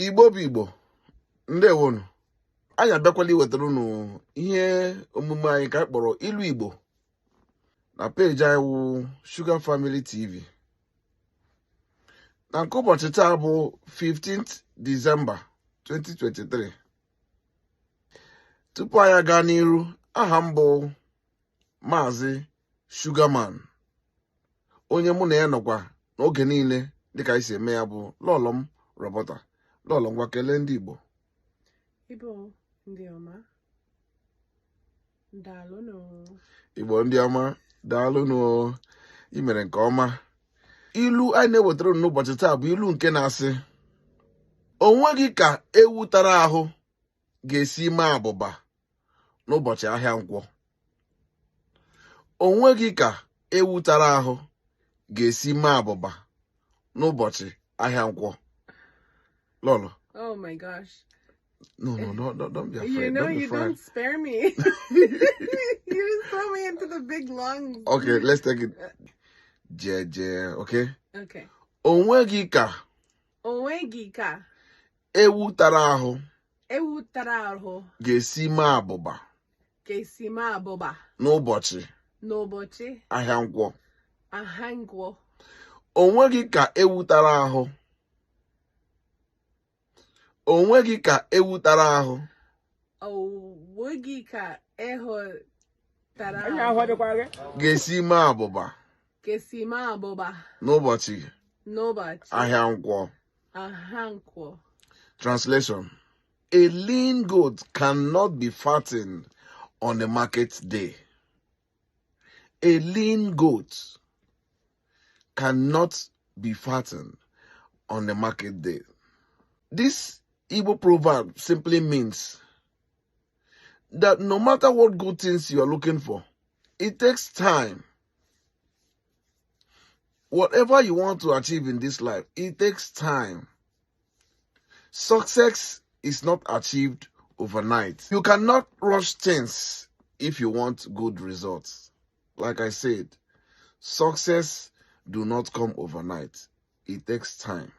Igbo bụ Igbo, ndewonu. Anyị abịakwala iwetara unu ihe omume anyị ka anyị kpọrọ Ilu Igbo na peji anyị wụ Sugar Family TV. Na nke ụbọchị taa bụ 15th December 2023. Tupu anyị aga n'iru, aha m bụ Maazị Sugarman, onye mụ na ya nọkwa n'oge niile dịka anyị si eme ya bụ lọlọ m Roberta. Lọlọ, ngwa, kelee ndị Igbo. Igbo ndị ọma, daalụnụ. Igbo ndị ọma, daalụnụ, ị mere nke ọma. Ilu anyị na-ewetara unu n'ụbọchị taa bụ ilu nke na-asị, o nweghị ka ewu tara ahụ ga-esi mee abụba n'ụbọchị ahịa Nkwọ. O nweghị ka ewu tara ahụ ga-esi mee abụba n'ụbọchị ahịa Nkwọ. Lọlọ. Oh my gosh. No, don't be afraid. You know, Don't be you afraid. Don't spare me. You just throw me into the big lungs. Okay, let's take it jeje, okay? Okay. O nweghị ka Onweghị ka ewu tara ahụ ewu tara ahụ ga-esi mee abụba ga-esi mee abụba n'ụbọchị n'ụbọchị ahịa Nkwọ. Ahịa Nkwọ. O nweghị ka ewu tara ahụ, o nweghị ka ewu tara ahụ Onweghị ka ewu tara Anya ahụ ahụ adịkwa gị. Ga-esi mee abụba ga-esi mee abụba n'ụbọchị n'ụbọchị ahịa Nkwọ. Ahịa Nkwọ. Translation: A lean goat cannot be fattened on a market day. A lean goat cannot be fattened on a market day. This Igbo proverb simply means that no matter what good things you are looking for, it takes time. Whatever you want to achieve in this life, it takes time. Success is not achieved overnight. You cannot rush things if you want good results. Like I said, success do not come overnight. It takes time.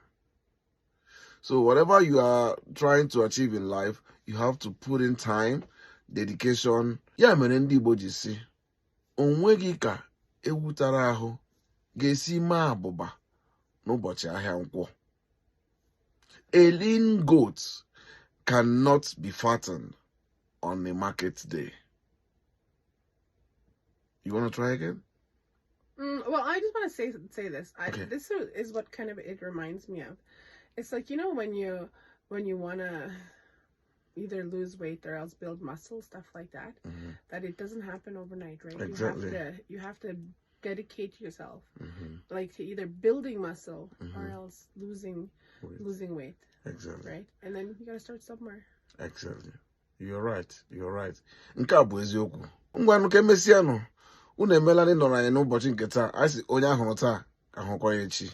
So whatever you are trying to achieve in life, you have to put in time, dedication. Ya mere ndị Igbo ji si, o nweghị ka ewu tara ahụ ga-esi mee abụba n'ụbọchị ahịa Nkwọ. A lean goat cannot be fattened on a market day. You want to try again? Well, I just want to say this. Okay. This is what kind of it reminds me of. It's like when you want to either lose weight or else build muscle, stuff like that. That it doesn't happen overnight, right? Exactly. You have to dedicate yourself, like, to either building muscle or else losing Weight. Losing weight, right? And then you got to start somewhere. Exactly. You're right. You're right. Nke a bụ eziokwu. Ngwanụ, ka emesịanụ. Unu emeela ndị nọrọ anyị n'ụbọchị nke taa. Anyị sị onye ahụrụ taa ka hụkwa ya echi.